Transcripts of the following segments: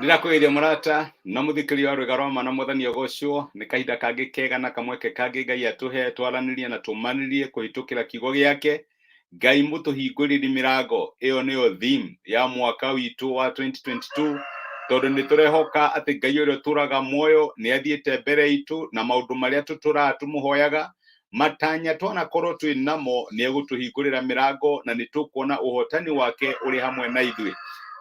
Ndĩrakũgeithia mũrata na mũthikĩria wa rwĩga rwa ma na mwathani agocwo. Nĩ kahinda kangĩ kega na kamweke kangĩ Ngai atũhe twaranĩrie na tũmanĩrie kũhĩtũkĩra kiugo gĩake. Ngai mũtũhingũrĩri mĩrango, ĩyo nĩyo theme ya mwaka witũ wa 2022, tondũ nĩ tũrehoka atĩ Ngai ũrĩa ũtũraga muoyo nĩ athiĩte mbere itũ na maũndũ marĩa tũtũraga tũmũhoyaga matanya twanakorwo twĩ namo nĩ egũtũhingũrĩra mĩrango na nĩ tũkuona ũhotani wake ũrĩ hamwe na ithuĩ.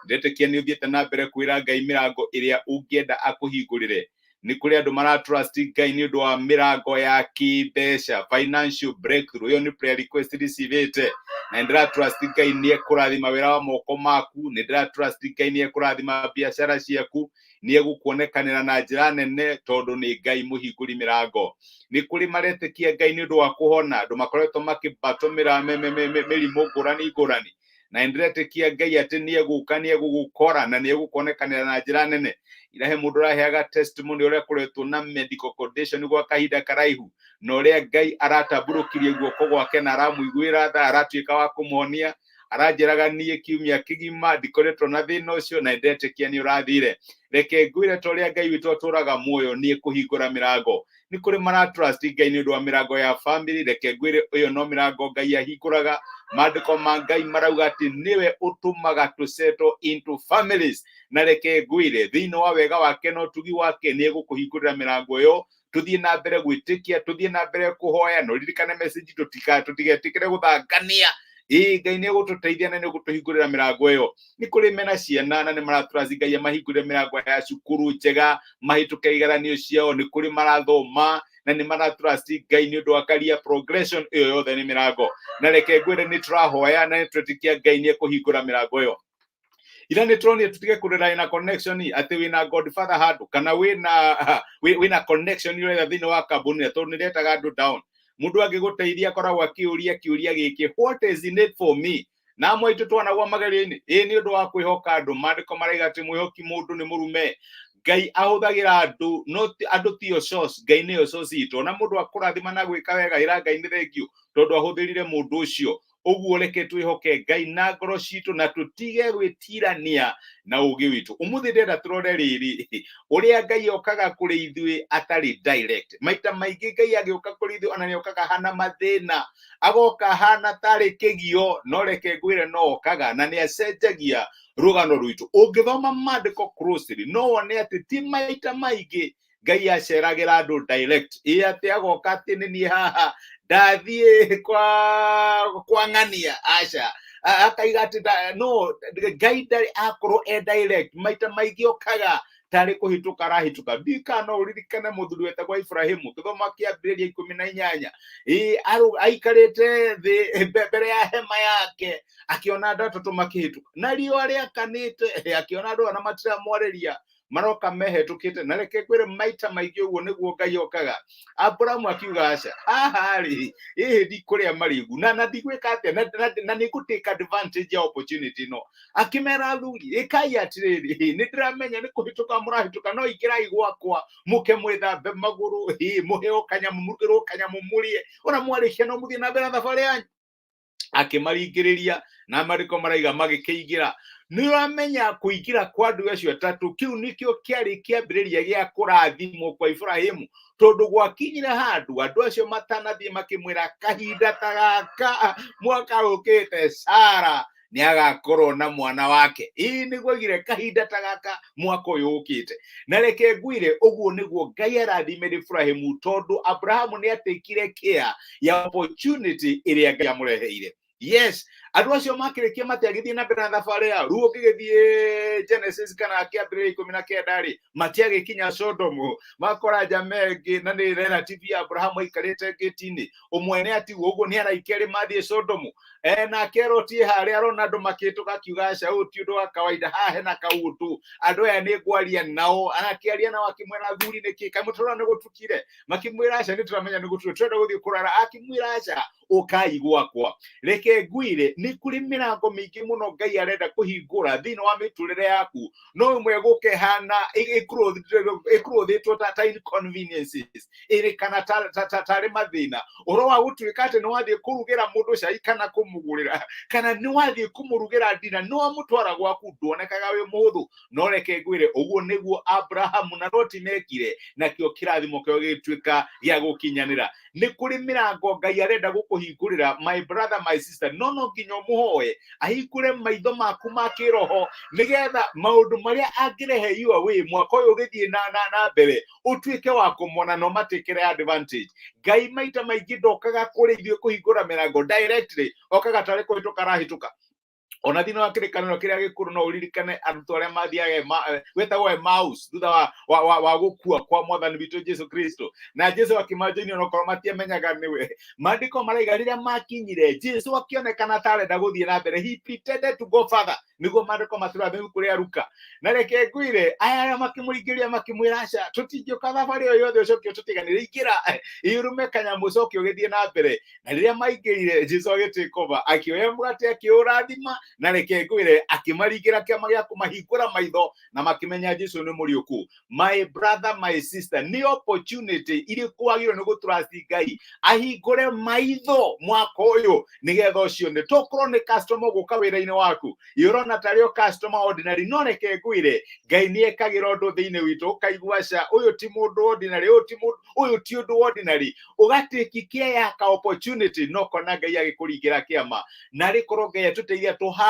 Ndetĩkia nĩ ũthiĩte na mbere kwĩra Ngai mĩrango ĩrĩa ũngĩenda akũhingũrĩre. Nĩ kũrĩ andũ maratrust Ngai nĩ ũndũ wa mĩrango ya kĩmbeca, financial breakthrough. Ĩyo nĩ prayer request receivĩte, na nĩ ndĩratrust Ngai nĩ ekũrathima wĩra wa moko maku, nĩ ndĩratrust Ngai nĩ ekũrathima biacara ciaku, nĩ egũkuonekanĩra na njĩra nene tondũ nĩ Ngai mũhingũri mĩrango. Nĩ kũrĩ maretĩkia Ngai nĩ ũndũ wa kũhona, andũ makoretwo makĩbatũmĩra mĩrimũ ngũrani ngũrani, na nĩndĩretĩkia Ngai atĩ nĩ egũka, nĩ egũgũkora na nĩ egũkuonekanĩra na njĩra nene. Irahe mũndũ ũraheaga testimony ũrĩa akoretwo na medical condition gwa kahinda karaihu, na ũrĩa Ngai aratambũrũkirie guoko gwake na aramũiguĩra tha, aratuĩka wa kũmuhonia. Aranjĩraga niĩ kiumia kĩgima ndikoretwo na thĩna ũcio, na nĩndetĩkia nĩ ũrathire. Reke ngwĩre ta ũrĩa Ngai witũ atũraga muoyo, nĩ ekũhingũra mĩrango. Nĩ kũrĩ maratrust Ngai nĩ ũndũ wa mĩrango ya family. Reke ngwĩre ũyũ no mĩrango Ngai ahingũraga. Maandĩko ma Ngai marauga atĩ nĩwe ũtũmaga tũ settle into families, na reke ngwĩre thĩinĩ wa wega wake na ũtugi wake nĩ egũkũhingũrĩra mĩrango ĩyo. Tuthiĩ na mbere gwĩtĩkia, tuthiĩ na mbere kũhoya, na ũririkane message, tũtigetĩkĩre gũthangania. Ĩĩ, Ngai nĩ egũtũteithia na nĩ egũtũhingũrĩra mĩrango ĩyo. Nĩ kũrĩ mena ciana na nĩ maratrust Ngai amahingũrĩre mĩrango ya cukuru njega, mahĩtũke igeranio ciao. Nĩ kũrĩ marathoma na nĩ maratrust Ngai nĩ ũndũ wa career progression. Ĩyo yothe nĩ mĩrango, na reke ngwĩre nĩ tũrahoya na nĩ twĩtĩkia Ngai nĩ ekũhingũra mĩrango ĩyo. Ira nĩ tũronire tũtige kũrĩra na connection, atĩ wĩna godfather handũ kana wĩna connection ũretha thĩinĩ wa kambuni, na tondũ nĩretaga andũ down. Mũndũ angĩgũteithia akoragwo akĩũria kĩũria gĩkĩ: "What is in it for me?" Na amwe aitũ twanagwa magerio-inĩ ĩĩ nĩ ũndũ wa kwĩhoka andũ. Maandĩko maraiga atĩ mwĩhoki mũndũ nĩ mũrume. Ngai ahũthagĩra andũ, no andũ tiyo source, Ngai nĩyo source itũ. Ona mũndũ akũrathima na gwĩka wega, ĩra Ngai nĩ thengiũ tondũ ahũthĩrire mũndũ ũcio. Ũguo reke twĩhoke Ngai na ngoro citũ na tũtige gwĩtirania na ũgĩ witũ. Ũmũthĩ ndĩrenda tũrore rĩrĩ, ũrĩa Ngai okaga kũrĩ ithuĩ atarĩ direct. Maita maingĩ Ngai agĩũka kũrĩ ithuĩ ona nĩokaga hana mathĩna, agoka hana tarĩ kĩgio, no reke ngwĩre no okaga na nĩ acenjagia rũgano rwitũ. Ũngĩthoma maandĩko closely no wone atĩ ti maita maingĩ Ngai aceragĩra andũ direct, ĩ atĩ agoka atĩ nĩ niĩ haha ndathiĩ kwa ng'ania, aca. Akaiga atĩ no Ngai ndarĩ akorwo e direct. Maita maingĩ okaga tarĩ kũhĩtũka arahĩtũka. Ndika no ũririkane mũthuri wetagwo Ibrahimu, gĩthomo kĩambĩrĩria 18. Ĩ aikarĩte thĩ mbere ya hema yake, akĩona andũ atatũ makĩhĩtũka na riũa rĩakanĩte, akĩona andũ aya na matiramwarĩria, maroka mehetũkĩte. Na reke ngwĩre maita maingĩ ũguo nĩguo Ngai okaga. Aburamu akiuga, "Aca, haha rĩ, ĩhĩ ndikũrĩa marĩgu na ndigwĩka atĩa na nĩ ngũ take advantage ya opportunity ĩno." Akĩmera, "Athuri, ĩkai atĩrĩrĩ, nĩ ndĩramenya nĩ kũhĩtũka mũrahĩtũka, no ingĩrai gwakwa mũke mwĩthambe magũrũ, mũheo kanyamũ, mũrugĩrwo kanyamũ mũrĩe, ona mwarĩkia no mũthiĩ na mbere na thabarĩ yanyu." Akĩmaringĩrĩria na marĩko maraiga magĩkĩingĩra. Nĩ ũramenya kũingĩra kwa andũ acio atatũ, kĩu nĩkĩo kĩarĩ kĩambĩrĩria gĩa kũrathimwo kwa Ibrahimu, tondũ gwakinyire handũ andũ acio matanathiĩ makĩmwĩra, "Kahinda ta gaka mwaka ũkĩte Sara nĩ agakorwo na mwana wake." Ĩĩ, nĩguo augire, "Kahinda ta gaka mwaka ũyũ ũkĩte." Na reke ngwĩre ũguo nĩguo Ngai arathimire Ibrahimu, tondũ Abrahamu nĩ atekire care ya opportunity ĩrĩa Ngai amũreheire. Yes, andũ acio makĩrĩkia matiagĩthiĩ na mbere na thabarĩ yao. Rĩu ũngĩgĩthiĩ Genesis kana kĩambĩrĩria 19 rĩ, matiagĩkinya Sodomu, makora njama ĩngĩ na nĩ relative ya Abrahamu aikarĩte ngĩti-inĩ. Ũmwe nĩ atigwo ũguo nĩ araika erĩ mathiĩ Sodomu. Nake Loti harĩa arona andũ makĩtũka, akiuga, "Aca, ũyũ ti ũndũ wa kawaida, haha hena kaũndũ, andũ aya nĩ ngwaria nao." Akĩaria nao akĩmwĩra, "Athuri, nĩkĩ kaĩ mũtũrona nĩ gũtukire?" Makĩmwĩra, "Aca, nĩ tũramenya nĩ gũtukire, tũrenda gũthiĩ kũrara." Akĩmwĩra, "Aca, ũkai gwakwa." Reke ngwĩre nĩ Nĩ kũrĩ mĩrango mĩingĩ mũno Ngai arenda kũhingũra thĩinĩ wa mĩtũrĩre yaku, no ĩmwe gũka ĩhana ĩkũrũthĩtwo ta inconveniences ĩrĩ kana tarĩ mathĩna. Ũhoro wa gũtuĩka atĩ nĩ wathiĩ kũrugĩra mũndũ cai kana kũmũgũrĩra, kana nĩ wathiĩ kũmũrugĩra ndina, nĩ wamũtwara gwaku, nduonekaga wĩ mũhũthũ. No reke ngwĩre, ũguo nĩguo Abrahamu na Loti mekire, nakĩo kĩrathimo kĩao gĩgĩtuĩka gĩa gũkinyanĩra. Nĩ kũrĩ mĩrango Ngai arenda gũkũhingũrĩra, my brother, my sister, no no nginya ũmũhoe ahingũre maitho maku ma kĩroho, nĩgetha maũndũ marĩa angĩrehe your way mwaka ũyũ ũgĩthiĩ na mbere, ũtuĩke wa kũmona no matikĩre advantage. Ngai maita maingĩ ndokaga kũrĩ ithuĩ kũhingũra mĩrango directly, okaga tarĩ kũhĩtũka arahĩtũka. Ona thĩinĩ wa kĩrĩkanĩro kĩrĩa gĩkũrũ, no ũririkane arutwo arĩa mathiaga gwĩtagwo Emmaus thutha wa gũkua kwa Mwathani witũ Jesu Kristo, na Jesu akĩmanjoinia onokorwo matiamenyaga nĩwe. Maandĩko maraiga rĩrĩa makinyire, Jesu akĩonekana ta arenda gũthiĩ na mbere, he pretended to go further, nĩguo maandĩko matũra ibuku rĩa Luka. Na reke ngwĩre, aya arĩa makĩmũringĩrĩria makĩmwĩra, "Aca, tũtingĩũka thabarĩ ĩyo yothe ũcoke ũtũtiganĩre, ingĩra ĩũrũme kanyamũ ũcoke ũgĩthiĩ na mbere." Na rĩrĩa maingĩrire, Jesu agĩtĩkova, akĩoya mũgate, akĩũrathima, na reke ngwĩre, akĩmaringĩra kĩama gĩa kũmahingũra maitho, na makĩmenya Jesu nĩ mũriũku. My brother, my sister, nĩ opportunity irĩkũ wagĩrĩirwo nĩ gũtrust Ngai ahingũre maitho mwaka ũyũ nĩgetha ũcio nĩ tokorwo nĩ customer gũka wĩra-inĩ waku, ĩ ũrona tarĩ o customer ordinary? No reke ngwĩre, Ngai nĩ ekagĩra ũndũ thĩinĩ witũ ũkaigua, "Aca, ũyũ ti mũndũ ordinary, ũyũ ti mũndũ, ũyũ ti ũndũ ordinary." Ũgatĩki care ya ka opportunity, no kona Ngai agĩkũringĩra kĩama. Na rĩkorwo Ngai atũteithia tũhando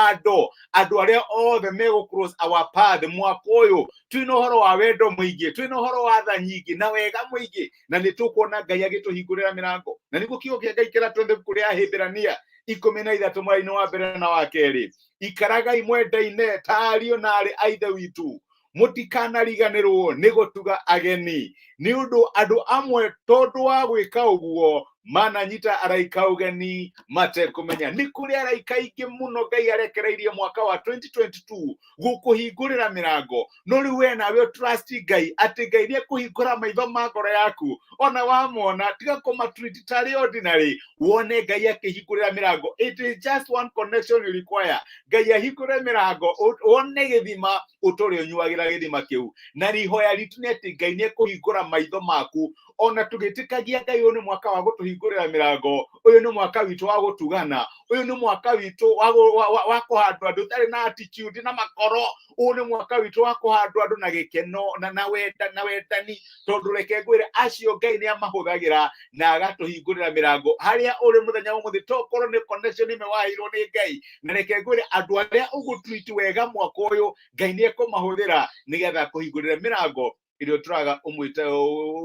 andũ arĩa othe megũ cross our path mwaka ũyũ twĩna ũhoro wa wendo mũingĩ, twĩna ũhoro wa tha nyingĩ na wega mũingĩ, na nĩ tũkuona Ngai agĩtũhingũrĩra mĩrango. Na nĩguo kiugo kĩa Ngai kĩratwethe ibuku rĩa Ahĩbĩrania 13 mweri-inĩ wa mbere na wa kerĩ: "Ikaragai mwendaine ta ariũ na arĩ a Ithe witũ, mũtikanariganĩrwo nĩ gũtuga ageni, nĩ ũndũ andũ amwe tondũ wa gwĩka ũguo mananyita araika ũgeni matekũmenya." Nĩ kũrĩ araika aingĩ mũno Ngai arekereirie mwaka wa 2022 gũkũhingũrĩra mĩrango, no rĩu we nawe trust Ngai atĩ Ngai nĩ ekũhingũra maitho ma ngoro yaku. Ona wamona, tiga kũmatreat tarĩ ordinary, wone Ngai akĩhingũrĩra mĩrango. It is just one connection you require. Ngai ahingũre mĩrango, wone gĩthima, ũtũre ũnyuagĩra gĩthima kĩu. Na rihoya ritũ nĩ atĩ Ngai nĩ ekũhingũra maitho maku. Ona tũgĩtĩkagia Ngai, ũyũ nĩ mwaka wa gũtũhingũrĩra mĩrango, ũyũ nĩ mwaka witũ wa gũtugana, ũyũ nĩ mwaka witũ wa kũhandwo andũ ũtarĩ na attitude na makoro, ũyũ nĩ mwaka witũ wa kũhandwo andũ na gĩkeno na wendani, tondũ reke ngwĩre, acio Ngai nĩ amahũthagĩra na agatũhingũrĩra mĩrango. Harĩa ũrĩ mũthenya wa ũmũthĩ, tokorwo nĩ connection ĩmwe waheirwo nĩ Ngai. Na reke ngwĩre, andũ arĩa ũgũtreat wega mwaka ũyũ, Ngai nĩ ekũmahũthĩra nĩgetha kũhingũrĩre mĩrango ĩrĩa ũtũraga ũmwĩte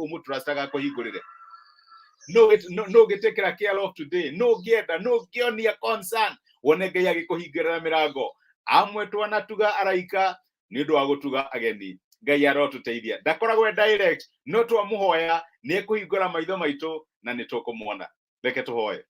ũmũtrustaga kũhingũrĩre. No ũgĩtĩkĩra care of today, no ũngĩenda, no ũngĩonia concern, wone Ngai agĩkũhingũrĩra mĩrango. Amwe twanatuga araika nĩ ũndũ wa gũtuga ageni. Ngai arotũteithia. Ndakoragwo e direct, no twamũhoya nĩ ekũhingũra maitho maitũ na nĩ tũkũmuona. Reke tũhoe.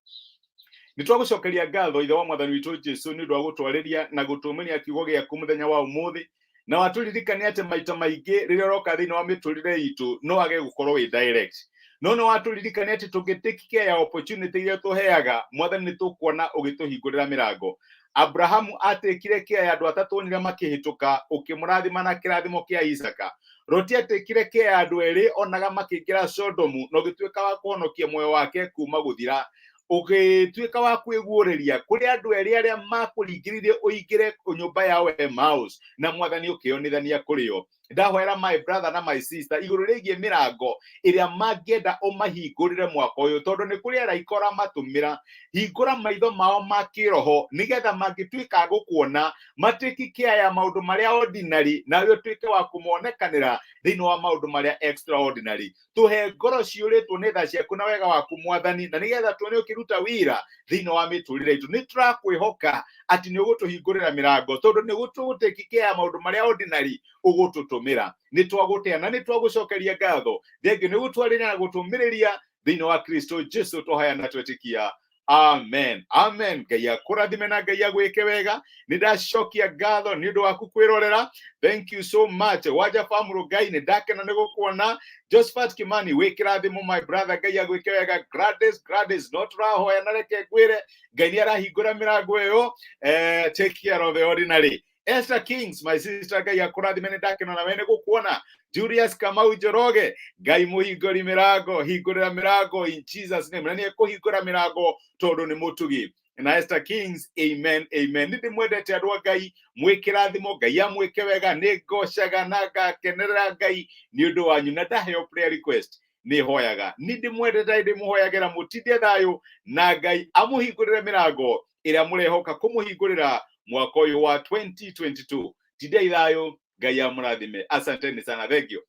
Nĩ twagũcokeria ngatho, Ithe wa Mwathani witũ Jesu, nĩ ũndũ wa gũtwarĩria na gũtũmĩria kiugo gĩaku mũthenya wa ũmũthĩ, na watũririkania atĩ maita maingĩ rĩrĩa ũroka thĩinĩ wa mĩtũrĩre itũ no age gũkorwo wĩ direct, no nĩ watũririkania atĩ tũngĩ take care ya opportunity iria tũheaga, Mwathani, nĩ tũkuona ũgĩtũhingũrĩra mĩrango. Abrahamu atĩkire care ya andũ atatũ onire makĩhĩtũka, ũkĩmũrathima na kĩrathimo kĩa Isaka. Loti atĩkire care ya andũ erĩ onaga makĩingĩra Sodomu, na ũgĩtuĩka wa kũhonokia muoyo wake kuma gũthira. Ũgĩtuĩka wa kwĩguũrĩria kũrĩ andũ erĩ arĩa makũringĩrĩirie ũingĩre nyũmba yao Emmaus, na Mwathani ũkĩonithania kũrĩ o. Ndahoera my brother na my sister igũrũ rĩgiĩ mĩrango ĩrĩa mangĩenda ũmahingũrĩre mwaka ũyũ, tondũ nĩ kũrĩ araika ũramatũmĩra. Hingũra maitho mao ma kĩroho, nĩgetha mangĩtuĩka a gũkuona matĩki care ya maũndũ marĩa ordinary, nawe ũtuĩke wa kũmonekanĩra thĩinĩ wa maũndũ marĩa extraordinary. Tũhe ngoro ciũrĩtwo nĩ tha ciaku na wega waku, Mwathani, na nĩgetha tuone ũkĩruta wĩra thĩinĩ wa mĩtũrĩre itũ. Nĩ tũrakwĩhoka atĩ nĩ ũgũtũhingũrĩra mĩrango, tondũ nĩ gũtũgũtĩki care ya maũndũ marĩa ordinary ũgũtũtũmĩra. Nĩ twagũtĩa na nĩ twagũcokeria ngatho. Thengio nĩ gũtwarĩria na gũtũmĩrĩria. Thĩinĩ wa Kristo Jesu tũhaya na twetĩkia, Amen, amen. Ngai akũrathime na Ngai agwĩke wega. Nĩ ndacokia ngatho nĩ ũndũ waku kwĩrorera. Thank you so much, Wanja Famũrũ. Ngai nĩ ndakena nĩ gũkuona. Josephat Kimani, wĩ kĩrathimo, my brother. Ngai agwĩke wega. Gladys, Gladys, no tũrahoya na reke ngwĩre Ngai nĩ arahingũra mĩrango ĩyo. Take care of the ordinary. Esther Kings, my sister, Ngai akũrathime, nĩ ndakena nawe nĩ gũkuona. Julius Kamau Njoroge, Ngai mũhingũri mĩrango, hingũrĩra mĩrango in Jesus name. Na nĩ ekũhingũra mĩrango tondũ nĩ mũtugi. Na Esther Kings, amen, amen. Nĩ ndĩmwendete andũ a Ngai, mwĩ kĩrathimo, Ngai amwĩke wega. Nĩ ngocaga na ngakenerera Ngai nĩ ũndũ wanyu, na ndaheo prayer request nĩ hoyaga. Nĩ ndĩmwendete, ndĩmũhoyagĩra mũtinde thayũ na Ngai amũhingũrĩre mĩrango ĩrĩa mũrehoka kũmũhingũrĩra mwaka ũyũ wa 2022. Tindai thayũ, Ngai amũrathime. Asanteni sana, thank you.